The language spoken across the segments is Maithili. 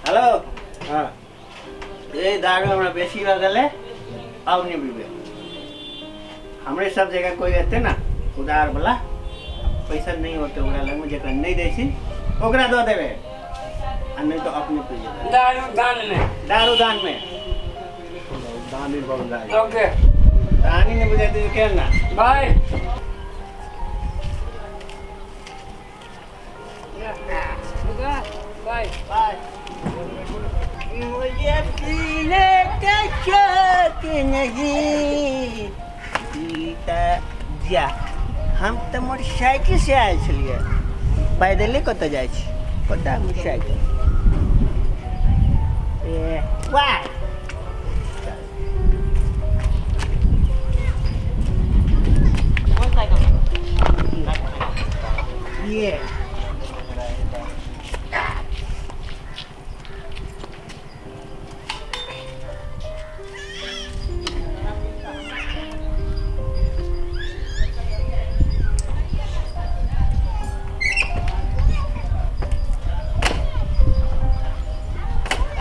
हेलो। हाँ। ए दारू हमरा बेसी भऽ गेलै, अब नहि पीबै। हमरे सब जगह कोई एतै ने उधार वाला, पैसा नहीं होते ओकरा लगमे, जकरा नहि दै छी ओकरा दऽ देबै, आ नहि तऽ अपने पी जेबै। दारू दान में। दारू दान में। दानी बन जाए। ओके। दानी नहि बुझाइ के ना। बाय। बाय। बाय। मुझे पीने का शौक नहीं पीता जा। हम तऽ मोटरसाइकिल से आयल छलियै, पैदले कतऽ जाइ छी पता? मोटरसाइकिल ए वाह। ये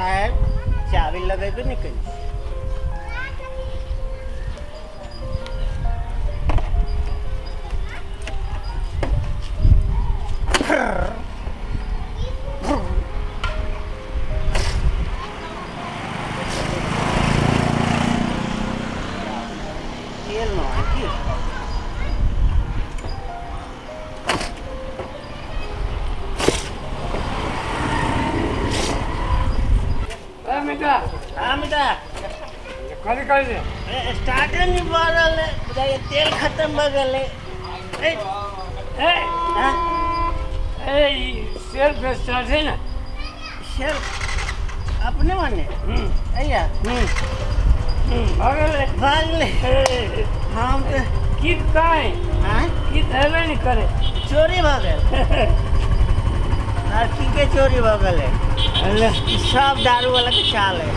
आर चाबी लगेबे नहि करी। तेल न है की? ए बेटा। हाँ बेटा। कथी करै छै? स्टार्टर नहीं भऽ रहल है बुझाइए, तेल खत्म भऽ गेलै। ए। ए। हाँ? ए, ई सेल्फ स्टार्ट है ना? सेल्फ अपने माने। अइया। हम्म, भऽ गेलै। भऽ गेलै। ए। हम तऽ की काहे? आँय? की तऽ हेबे नहि करे। चोरी भऽ गेल आर की के चोरी भऽ गेलै? अल्ले। ई सब दारू वाला के चाल है।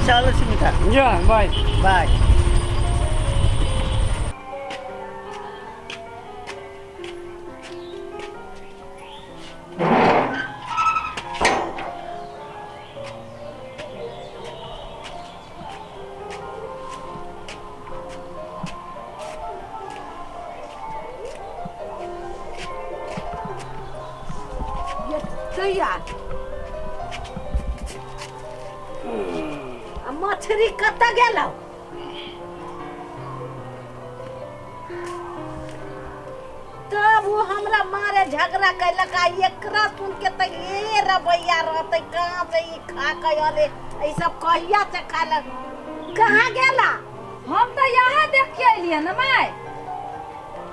चलो सुमिता। जा, बाय। बाय। तैयार आ मछरी कतऽ गेलौ? तब ओ हमरा मारे झगड़ा कैलक आ एकरा सुन के तऽ ए रवैया रहतै। कहाँ से ई खा के अले? ई सब कहिया से खालक? कहाँ गेला? हम तऽ यहाँ देख के एलियै ने माय,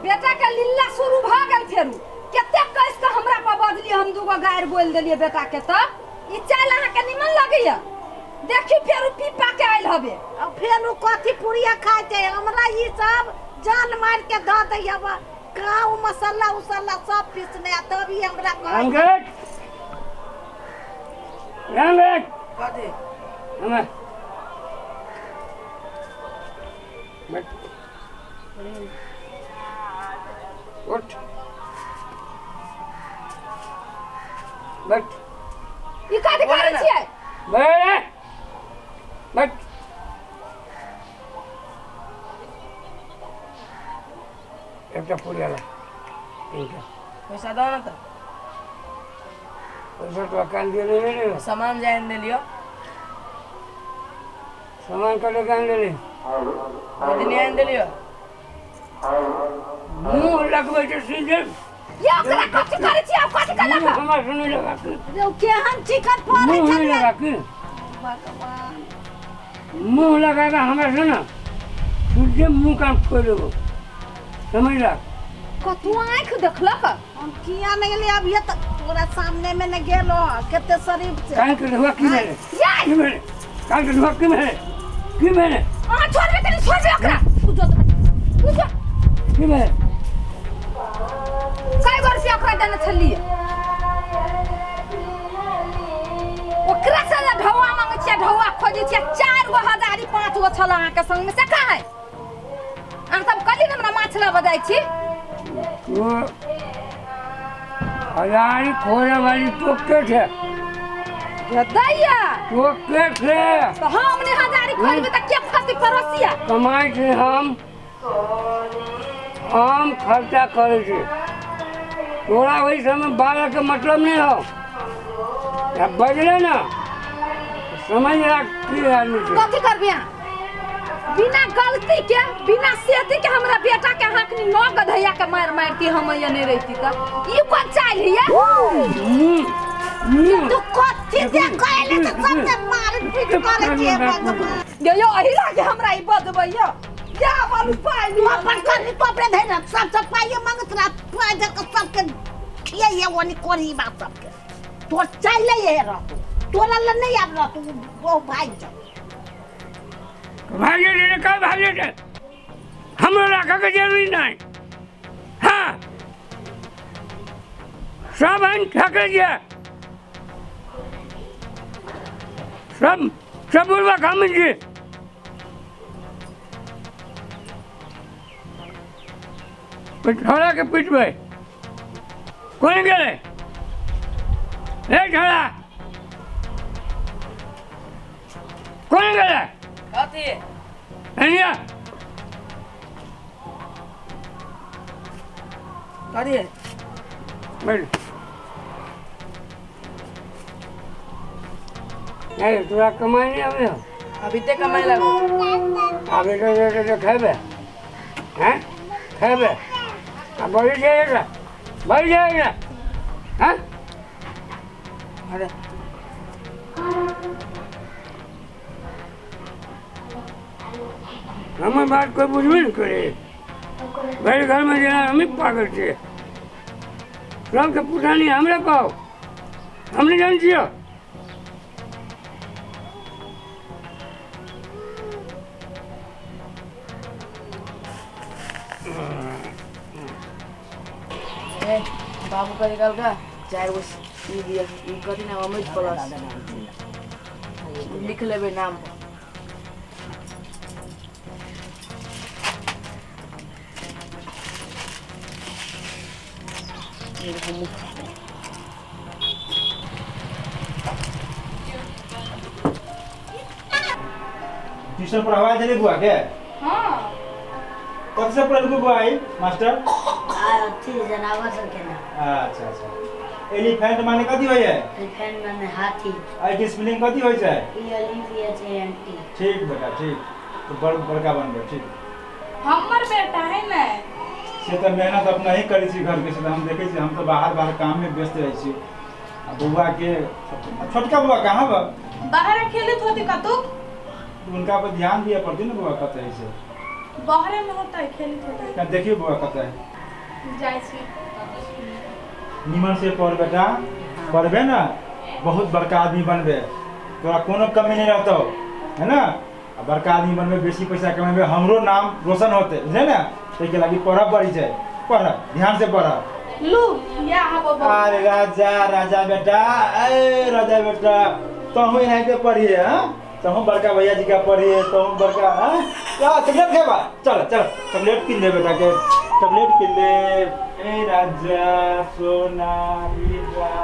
बेटा के लीला शुरू भऽ गेल फेरू। कते कस के हमरा पर बजलियै, हम दूगो गारि बोलि देलियै बेटा के, तऽ ई चालि अहाँके निमन लगैया? देखी, फेरू पी पा के आयल हबे। आ फेर ओ कथी पुड़िया खाइ छै? हमरा ई सब जान मार के धऽ दैया। कहाँ ओ मसाला उसला सब पीसने आ तब ई हमरा कहै। रामगेट, रामगेट। कथी? हमें बैठ, उठ, बैठ। ई कथी करै छियै? बैठ, बैठ। एकटा पुड़िया ला, तीनटा। पैसा दो ना तऽ। पैसा तो काल दिए नहीं रे। सामान जाय देलियो। सामान कटे कान ले? गोदनी आनि देलियो। मुँह लगबै छै सीधे। ये ओकरा कथी करै छियै? आब कथी केलक? मुँह हमरा सुनै लगा के। रे, केहन चिकन पड़ै मुँह नहीं छलै। लगा के। भगवान। मुँह लगाएगा हमरा से ना, सीधे मुँह कान फोड़ देबो, समझला? कतू आँखि देखलक? हम किया नहीं गेलियै? अभी तऽ तोरा सामने में ने गेलो, कते शरीफ छै। कान के धुआ की भेलै? याय। की भेलै? कान के धुआ की भेलै? की भेलै? अहाँ छोड़बे कनी, छोड़बे ओकरा। तू जो, तू जो। की भेलै? कई गो रुपया ओकरा देने छलियै? ओकरा से जे ढौआ मांगै छियै, ढौआ खोजै छियै, 4 गो हजारी 5 गो छल अहाँके संगमे, से कहाँ है? अहाँ सब कहलियै ने हमरा माछ लाबऽ जाइ छी। वो हजारी खोजे वाली तो के थे? दैया तो के छे तो हम ने हजारी खोलबे त के खती पड़ोसिया कमाई छी हम खर्चा करै छी तोरा ओहि समय बारह के मतलब नहीं हो अब बजले ना समझ राख की आदमी छै कथी करबे बिना गलती के बिना सेती के हमरा बेटा के हाकनी नौ गधैया के मार मारती हम ये नहीं रहती त ई कोन चाल हिया तू कथी दे कहले त सबके मार पीट करे छे भगवान यो यो अही लागे हमरा ई बजबै यो या बालू पाइ तू अपन करनी तो अपने धैर सब सब पाइए मांगत रह पाइ दे के सबके खियाइए ओनी कोरी बात सबके तोर चाइले ये रहतू तोरा ल नहीं आब रहतू वो भाई जा भागे रे का भागे रे हमरो राखे के जरूरी नहीं। हाँ सब हन ठके जे सब सब बुढ़वा खाम जी छोड़ा के पीटबै कोन गेलै ए छोड़ा कोन गेलै कथी एनिया कथी बैठ ए तोरा कमाई नहीं आवे अभी ते कमाई लागो अभी तो खेबे हैं खेबे अब बढ़ जाएगा बढ़ जाएगा हैं अरे हमें बात कोई बुझबे नहीं करे भरि घर में जेना हम पागल छियै सबके पुठानी हमरे पाओ हम नहीं जान छियै। ए बाबू का निकाल का चार गो ई दिया ई कथी नाम अमृत प्लस लिख लेबे नाम। ट्यूशन पढ़ावा छलै बुआ के? हां कब से पढ़लको बुआ आई मास्टर? अथी जनावर सब के नाम। अच्छा अच्छा एलिफेंट माने कथी होय है? एलिफेंट माने हाथी। आई के स्पेलिंग कथी होय छै? E L E P H A N T. ठीक बेटा ठीक तो बड़ बड़का बनबे ठीक। हमर बेटा है ने से तो मेहनत अपना ही करै छी घर के से हम देखै छी हम तो बाहर बाहर काम में व्यस्त रहै छी। आ बउआ के छोटका बउआ कहाँ बा? बाहर खेलत होती कतौ उनका पर ध्यान दिया पड़ती ना बउआ कतै है से बाहर में होता है खेलत होता है। देखियो बउआ कतै है जाइ छी। निमन से पढ़ बेटा पढ़बे ना बहुत बड़का आदमी बनबे तोरा कोनो कमी नहीं रहतौ है ना। आ बड़का आदमी बनबे बेसी पैसा कमेबे हमरो नाम रोशन होते बुझले ना। ताहि के लागी पढ़ब पड़ी छै पढ़ ध्यान से पढ़। लू या आबो। अरे राजा राजा बेटा ए राजा बेटा तहु एनाहिते पढ़िए हां तहु बड़का भैया जी का पढ़िए तहु बड़का हां चॉकलेट खेबा चल चल चॉकलेट किन दे बेटा के चॉकलेट किन दे। ए राजा सोना हीरा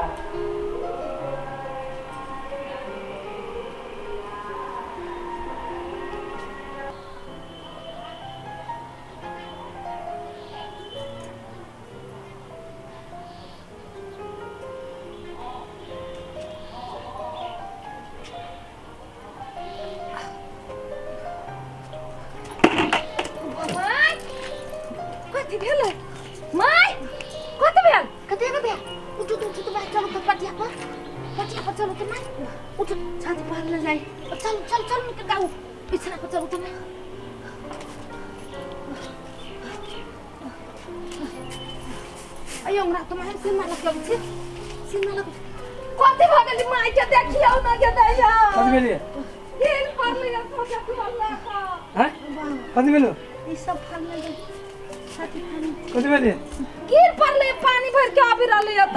गिर पड़ले पानी भर के आबि रहले त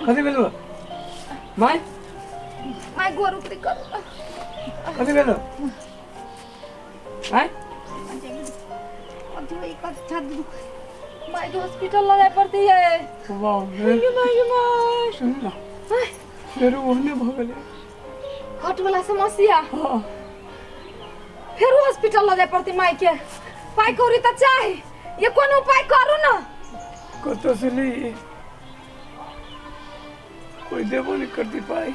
कथी भेलो my my गोर उतरी कर कथी भेलो my अथी एक छाती दुख my के हॉस्पिटल ल जाय पड़ती है। वाह my my my फेर ओहने भऽ गेलै। हार्ट वाला समस्या? हाँ। फेर हॉस्पिटल लऽ जाय पड़तै माय के। पाइ कौड़ी तऽ चाही, ये कोनो उपाय करू ना। कतऽ से ली? कोई देबो नहीं करती पाई।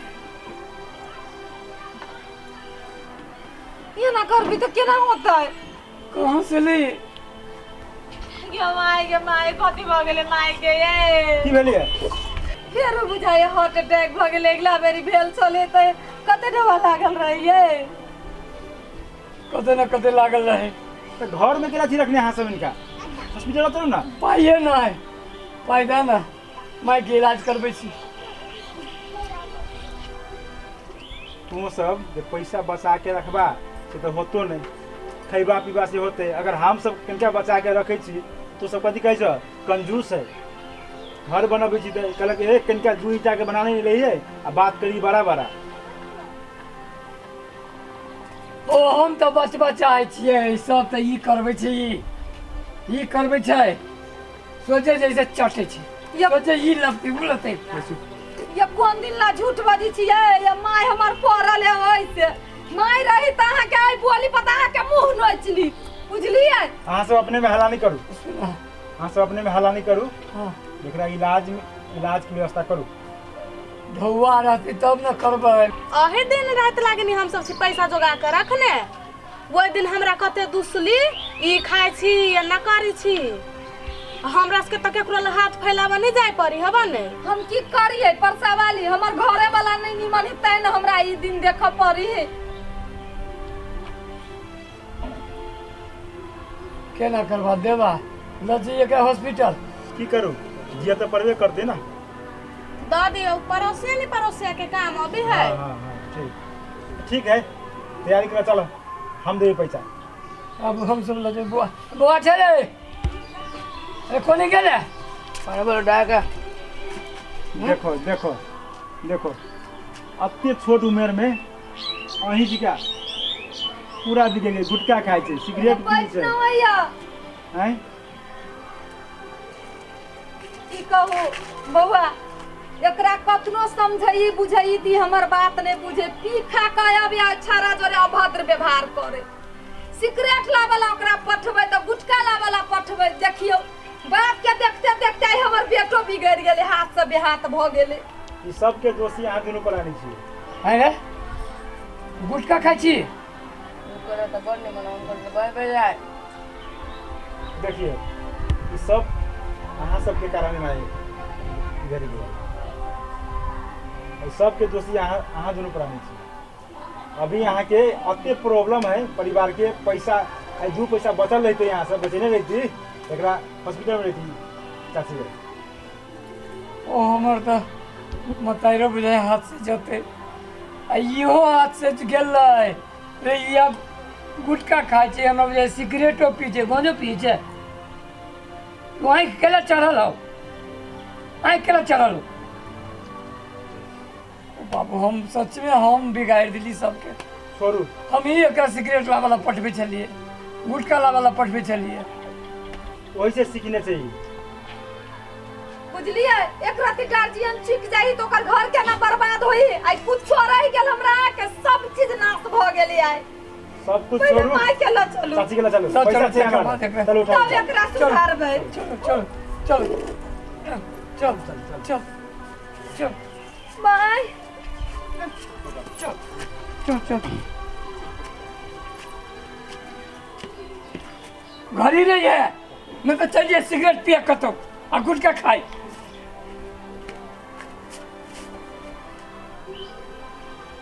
ये ना करबी तो केना होतै? कहाँ से ली? गे माय, गे माय, कथी भऽ गेलै माय के? ये की भेलियै? फेरो बुझाइए हार्ट अटैक भऽ गेलै। अगिला बेरी भेल छलै तऽ कते डबा लागल रहियै? कते न कते लागल रहे। तऽ घर में केना छी रखने अहाँ सब इनका? हॉस्पिटल चलू ना। पाइए नहि, पाइ दे ना, मायके इलाज करबै छी। तू सब जे पैसा बचा के रखबा से तऽ होतो नहीं, खैबा पीबा से होते। अगर हम सब कनिका बचा के रखे छी तो सब कथी कहै छ, कंजूस है। घर बनबै छी तऽ कहलक ए कनिका दू ईटा के बनाने नहीं रहियै आ बात करी बड़ा बड़ा। ओ हम तऽ बचबा चाहै छियै, सब तऽ ई करबै छै, ई करबै छै, सोचे जैसे चटै छै, सोचे ई लगतै ओ लगतै। ये कोन दिन ला झूठ बजै छियै? ये my हमर पड़ल है ओइसे। My रही तऽ अहाँके आइ बोली पता अहाँके मुँह नोचली, बुझलियै? अहाँ सब अपने में हल्ला नहीं करू, अहाँ सब अपने में हल्ला नहीं करू। हाँ। एकरा इलाज के व्यवस्था करू। ढौआ रहतै तब न करबै। अहे दिन राति लागनी हम सब छी पैसा जोगा के रखने। ओहि दिन हमरा कते दुसली, ई खाइ छी एना करै छी। हमरा सबके तऽ केकरो लग हाथ फैलाबऽ नहीं जाय पड़ी हबा ने। हम की करियै परसा वाली, हमर घरे वाला नहीं निमन है तैं न हमरा ई दिन देखऽ पड़ी है। केना करबा देबा? लऽ जइयै एकरा हॉस्पिटल। की करू, जिया तऽ पड़बे करतै ना। दऽ दियौ, पड़ोसिया नहीं पड़ोसिया के काम अभी है। हाँ हाँ ठीक ठीक है, तैयारी करा चलो, हम देबै पैसा। अब हम सब लऽ जेबै। बौआ बौआ छै रे, अरे कोने गेलै? बराबर डाका। देखो देखो देखो, अते छोट उम्र में अहीं जी का पूरा बिगड़ गेलै। गुटखा खाइ छै, सिगरेट पीबै छै। आँय की कहू बौआ, एकरा कतनो समझैई बुझैई ती हमर बात नहीं बुझे। पी खा के आबे छाड़ा जोरे अभद्र व्यवहार करे। सिगरेट लावला ओकरा पठबै तऽ गुटखा लावला पठबै। देखियौ बाप के देखते देखते हमर बेटो बिगड़ गेलै, हाथ से बेहाथ भऽ गेलै। ई सब के दोषी अहाँ दुनू प्राणी छी। आँय रे, गुटखा खाइ छी? ओकरा तऽ बड़ निमन, हुनकर तऽ बड़ बेजाय। देखियौ ई सब अहाँ सबके कारण आइ बिगड़ गेल। ई सबके दोषी अहाँ दुनू प्राणी छी। अभी अहाँ के अते प्रॉब्लम है परिवार के, पैसा आई 2 पैसा बचल रहते, यहाँ से बचेने रहती, एकरा हॉस्पिटल में रहती चाची। ओ हमर तऽ मताइरो बुझाइ हाथ से जते, आ इहो हाथ से गेलै रे। ई आब गुटखा खाइ छै, हमरा बुझाइ सिगरेटो पी छै, गांजो पी छै। तू आँखि केला चढ़ल हौ, आँखि केला चढ़ल हौ? बाबू हम सच में हम बिगाड़ि देली सबके। छोड़ू, हम ही एकरा सिगरेट लावला पठबै छलियै, गुटखा लावला पठबै छलियै। ओहिसे सीखने चाहिए, बुझलियै? एक राति गार्जियन चुक जाही तो ओकर घर केना बर्बाद होई। आइ कुछो रहि गेल हमरा के सब चीज नाश भऽ गेलै। आइ सब कुछ पहिले छोड़ू, माय के लऽ चलू, चाची के लऽ चलू, चल, पैसा चल, चाहिए चल, हमरा। चल, चलू उठाओ। तब एकरा सुधारबै। चलो चलो चलो चल चल चल माय चल चल चल। घर ही नहीं है, मैं तो चलिए सिगरेट पिया कतो आ गुटखा खाई।